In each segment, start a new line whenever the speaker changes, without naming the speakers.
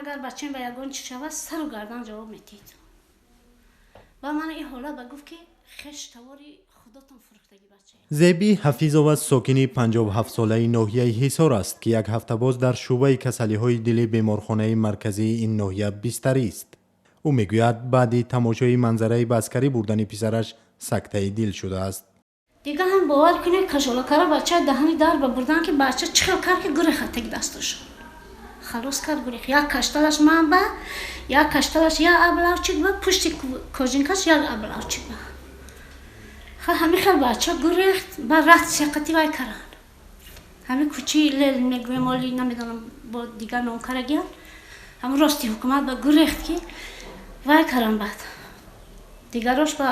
Агар бачаам ба ягон чӣ шавад, сару гардан ҷавоб медиҳед. Ва ман ин ҳолат ба гуфт, ки хеш тавори худотон фурӯхтагӣ бача.
Зебӣ Ҳафизова сокини 57-солаи ноҳияи Ҳисор аст, ки як ҳафта боз дар шӯъбаи касалиҳои дили беморхонаи марказии ин ноҳия бистарист. Ӯ мегӯяд, баъди тамошои манзараи ба аскарӣ бурдани писараш сактаи дил шудааст.
Дига ҳам бовар кунед, кашолакара бача даҳани дар ба бурдан, ки бача чӣ хел кард, ки гурехт теги дастошон. Халос кард, гурехт. Як кашталаш ман ба, як кашталаш як аблавчик ба, пушти кожинкаш як аблавчик ба. Ха, ҳами хел бача гурехт, ба ратсия қати вай каранд. Ҳами кӯчаи Лел мегӯем, оли намедонам, бо дигар ном карагиян. Ҳам рости ҳукумат ба гурехт, ки вай каранд баъд. Дигарош ба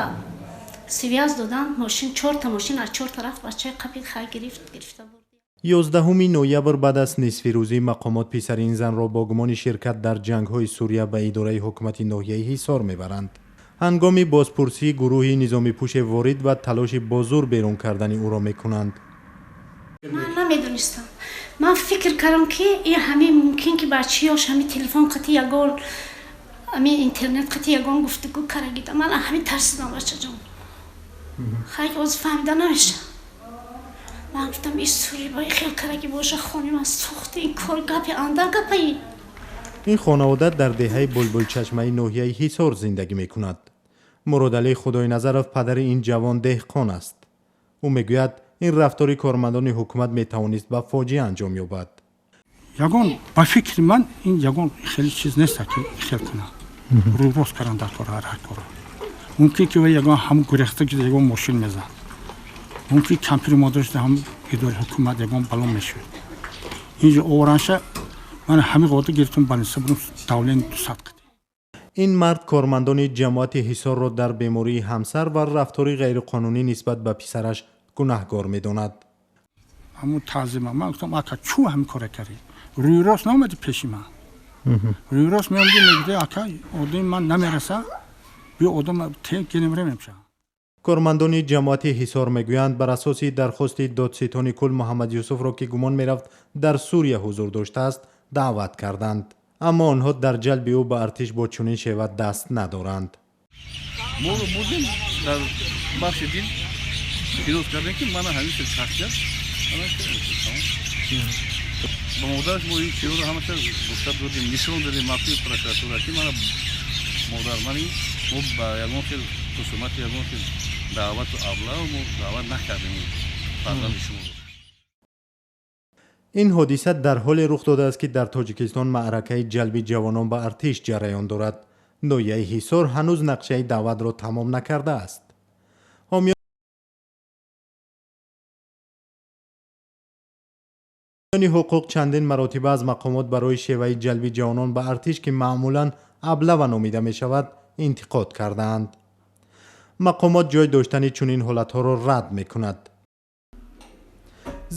связь додан, мошин, чорта мошин аз чор тараф бачаи қапид, хай гирифт, гирифта бурд.
11 ноябр баъд аз нисфирӯзӣ мақомот писари ин занро бо гумони ширкат дар ҷангҳои Сурия ба идораи ҳукумати ноҳияи Ҳисор мебаранд. Ҳангоми бозпурсӣ гурӯҳи низомипӯше ворид ва талоши бо зур берун кардани ӯро мекунанд.
Ман намедонистам. Ман фикр кардам, ки ин ҳамин мумкин, ки бачаёш ҳамин телефон қати ягон ҳамин интернет қати ягон гуфтугӯ карагида. Ман ҳамин тарсидам, бачаҷон. Хай, ҳозир фаҳмида намешавам. Ман гуфтам, ин сури ба хел караги боша, хони ман сӯхти, ин кор гапи андар гапаи.
Ин хонавода дар деҳаи Булбулчашмаи ноҳияи Ҳисор зиндагӣ мекунад. Муродалӣ Худойназаров падари ин ҷавон деҳқон аст. Ӯ мегӯяд, ин рафтори кормандони ҳукумат метавонист ба фоҷиа анҷом ёбад.
Ягон ба фикри ман ин ягон хеле чиз нест, ки хел кунад, рӯ рост кардан дар кор ҳар кора. Мумкин ки вай ягон ҳам гурехта ки ягон мошин мезад, мумкин кампири модараш ҳам идораи ҳукумат ягон бало мешуд. Инҷо оваранша ман ҳамин қода гирифтам, больница бурдам, давление 200 қадӣ.
Ин мард кормандони ҷамоати Ҳисорро дар бемории ҳамсар ва рафтори ғайриқонунӣ нисбат ба писараш гунаҳгор медонад.
Ҳамун таъзима ман гуфтам, ака, чӯ ҳамин кора кардӣ? Рӯи рост наомадӣ пеши ман. Рӯи рост меомадӣ, мегуфтӣ, ака, одами ман намераса, биё одам генем ремемша.
Кормандони ҷамоати Ҳисор мегӯянд, бар асоси дархости додситони кул Муҳаммад Юсуфро, ки гумон мерафт дар Сурия ҳузур доштааст, даъват карданд, аммо онҳо дар ҷалби ӯ ба артиш бо чунин шева даст надоранд.
Моро бурдем, дар бахши дил шинос кардем, ки мана ҳамин шахсият. Ба модараш мо ин чизро ҳамаша гуфта додем, нишон додем мақоми прокуратура, ки мана модар мани, мо ба ягон хел хусумати, ягон хел даъвату аблаву мо даъват накардем фарзанди шуморо.
Ин ҳодиса дар ҳоле рух додааст, ки дар Тоҷикистон маъракаи ҷалби ҷавонон ба артиш ҷараён дорад. Ноҳияи Ҳисор ҳанӯз нақшаи даъватро тамом накардааст. Ҳомиёни ҳуқуқ чандин маротиба аз мақомот барои шеваи ҷалби ҷавонон ба артиш, ки маъмулан аблава номида мешавад, интиқод кардаанд. Мақомот ҷой доштани чунин ҳолатҳоро рад мекунад.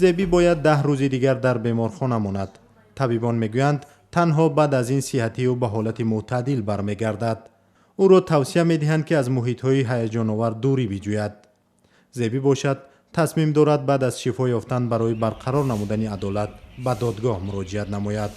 Зебӣ бояд 10 рӯзи дигар дар беморхона монад. Табибон мегӯянд, танҳо баъд аз ин сиҳатии ӯ ба ҳолати мӯътадил бармегардад. Ӯро тавсия медиҳанд, ки аз муҳитҳои ҳаяҷоновар дурӣ биҷӯяд. Зебӣ бошад, тасмим дорад баъд аз шифо ёфтан барои барқарор намудани адолат ба додгоҳ муроҷиат намояд.